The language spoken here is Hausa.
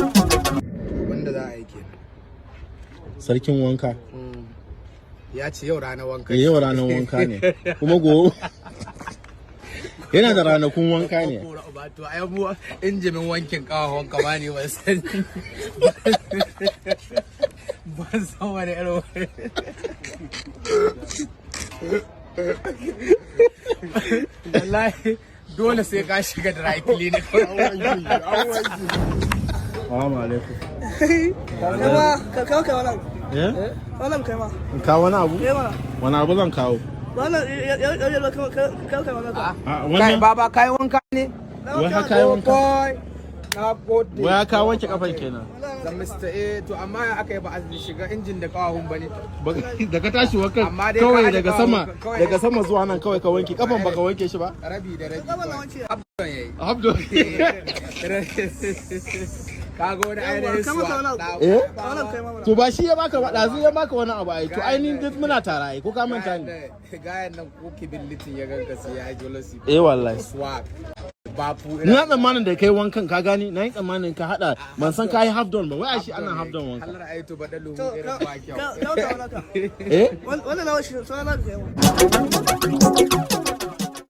Abinda za a yi kenan. Sarkin wanka. Ya ce yau ranar wanka. Eh, yau ranar wanka ne. Kuma gobe yana da ranakun wanka ne. To ai mu injimin wankin kawahon ka ba ne, ban san wani irin. Wallahi dole sai ka shiga dry clinic. Assalamu alaikum. Kai ma ka kawo, kai wannan. Eh? Wannan kai ma. In kawo wani abu? Kai mana. Wani abu zan kawo? Wannan ya ya ya ka kawo, kai wannan ka. A Kai. wannan. Baba, kai wanka ne? Wai haka yi wanka? Boy, na gode. Wai ka wanke kafan kenan. Da Mr. A to, amma ya aka yi ba a shiga injin da kawahun ba ne? Da ka tashi wankan Amma dai ka kawai aje daga sama kawai. Daga sama zuwa nan kawai ka wanke kafan, baka wanke shi ba? Rabi da rabi. Kafan na wanke. Abdon yayi. Abdul. Kaga wani ainihin Kama suwa. ka wani. Eh? Wannan kai ma mana. To ba shi ya baka ba, ɗazu ya baka wani abu ai. To ainihin duk muna tare ai, ko ka manta ne? Gayan nan ko kibillitin ya ganka sai ya jealousy. Eh wallahi. Swag. Bapu. Na tsammanin da kai wankan, ka gani, na yi tsammanin ka hada, ban san ka yi half done ba. Wai shi ana half done wanka. Halar aito baɗalu To irin ka ba kyau. kawo kai wannan ka. Eh? Wannan na shi sauran na kai ma.